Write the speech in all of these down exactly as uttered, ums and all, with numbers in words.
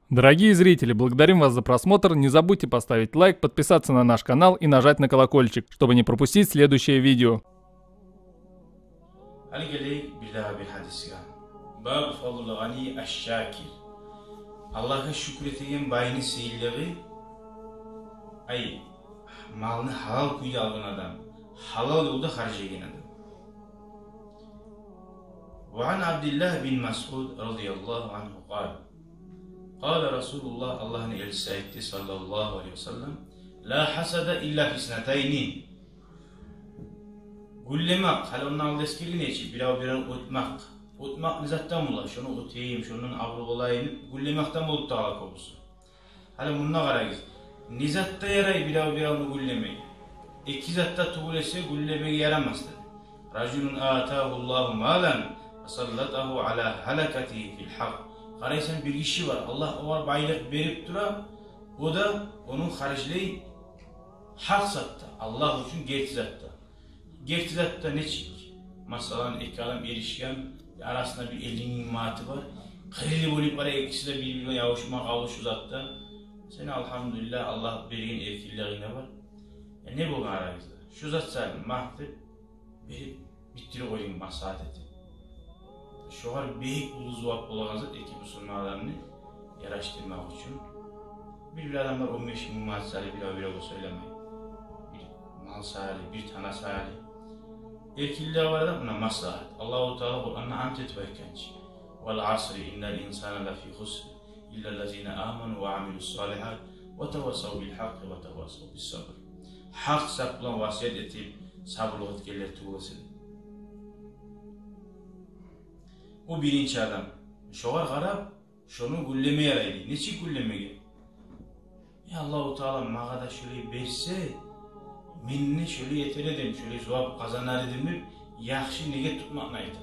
Дорогие зрители, благодарим вас за просмотр. Не забудьте поставить лайк, подписаться на наш канал и нажать на колокольчик, чтобы не пропустить следующее видео. Гьали гелейик бирдагъы бир гьадисге. Бабу фадлил гъани аш-шакир. Аллагьгъа шюкюр этеген байны сыйлылыгъы, ай, малны гьалал кюйде алгъан адам, гьалал ёлда харжлайгъан адам. Ва ан Абдиллагь бин Масъуд радияллагьу ангьу къала. Къала Расулуллагь, Аллагьны элчиси айтды, саллаллагьу алайгьи ва саллам: «Ла гьасада илла фи иснатайни». Гюллемек, гьали ондан алда эсгерген эдик чи, бирев биревню оьтмек. Оьтмек не затдан бола? Шону оьтейим, шондан абурлу болайым деп гюллемекден болуп да къала кёбюсю. Гьали мунда къарагъыз. Не затда ярай бирев биревню гюллемеге? Эки затда тюгюл эсе гюллемеге ярамас деди. Ражулун атагьуллагьу малан фасаллатагьу ала гьалакатигьи фил гьакъ. Къарайсан, бир гиши бар, Аллагь огъар байлыкъ берип тура, о да ону харжлай гьакъ затда, Аллагь учун герти затда. Герти затда нечик? Масала, эки адам эришген, арасында бир элли минг манаты бар. Къыркъ йыл болуп бара, экиси де бир-бири булан ябушмай къалды шу затда. Сени, алгьамдулиллагь, Аллагь берген эркинлигинг бар. Я не болгъан арагъызда? Шу зат саялы магь деп берип, битдирип къойдунг маслагьат этип. Шогъар бек уллу зувап болагъан зат эки бусурман адамны яраштырмакъ учун. Бир-бир адамлар он беш минг манат саялы бирев-биревге сёйлемей. Бир мал саялы, бир тана саялы. Эркинлиги бар адам, муна маслагьат. Аллагьу Таала Къуранда ант этип айтгъан чы: «Вал асри, иннал инсана лафи хуср, иллаллазина аману ва амилус салигьат, ва тавасав бил гьакъкъи, ва тавасав бис сабр». Гьакъ зат булан васият этип, сабурлукъ этгенлер тюгюл эсе. О биринчи адам. Шогъар къарап, шону гюллеме ярай дей. Нечик гюллемеге? Я Аллагьу Таала, магъа да шолай берсе, мен де шолай этер эдим, шолай зувап къазанар эдим деп, яхшы ниет тутмакъны айта.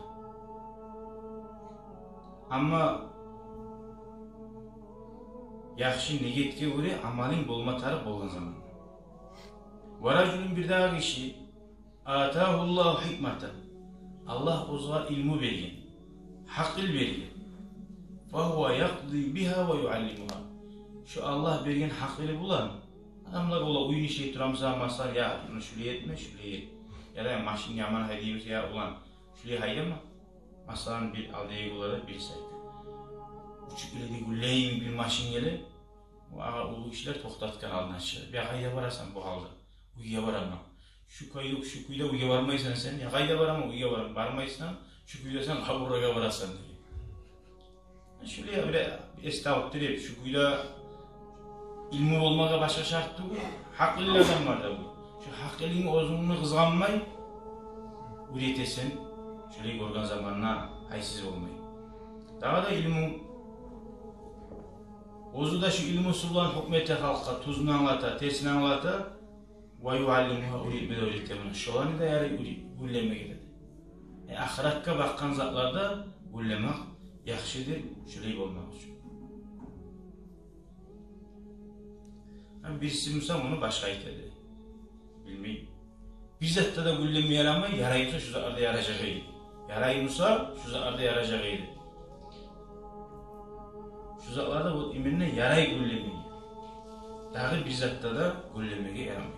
Амма яхшы ниетге гёре амалынг болма тарыкъ болгъан заманда. Ва ражулун, бирдагъы гиши, атагьуллагьу гьикматан. Аллагь огъар илму берген, гьакъыл берген. Фагьува якъди бигьа ва юаллимугьа. Шо Аллагь берген гьакъылы булан адамлагъа, ола уьюн ишлей турамыса, масала, я, муна шулай этме, шулай эт. Яда машин яман гьайдаймыса, я, улан, шулай гьайдама. Масала, бир алдагъы гюнлерде бириси айтды: «Учуп геле де гюллейим, бир машин геле». О агъа уллу гишилер токътатгъан алдына чыгъып: «Я къайда барасан бу гьалда? Уьйге бараман». «Шу кюйде, шу кюйде уьйге бармайсан сен». «Я къайда бараман, уьйге бараман». «Бармайсан, шу кюйде сен къабурлагъа барасан», — деген. Шулай бир эс тавукъду деп, шу кюйде илму болмагъа башгъа шарт тюгюл, гьакъыллы адам бар да бу. Шу гьакъылынгны оьзюнгню къызгъанмай уьйретесен, шулай гёрген заманда гьайсыз болмай. Дагъы да илму, оьзю де шу илмусу булан гьукму эте халкъгъа, тюзюн англата, терсин англата. Ва юаллимугьа, уьйретме де уьйрете. Муна шоланы да ярай уьйре-, гюллемеге деди. Э, ахыратгъа бакъгъан затларда гюллемек яхшыдыр, шулай болмакъ учун. Гьа, бириси буса муну башгъа айта эди. Билмеймен. Бир затда да гюллеме ярамай, ярай буса шу затларда яражакъ эди. Ярай буса шу затларда яражакъ эди. Шу затларда вот именно ярай гюллемеге. Дагъы бир затда да гюллемеге ярамай.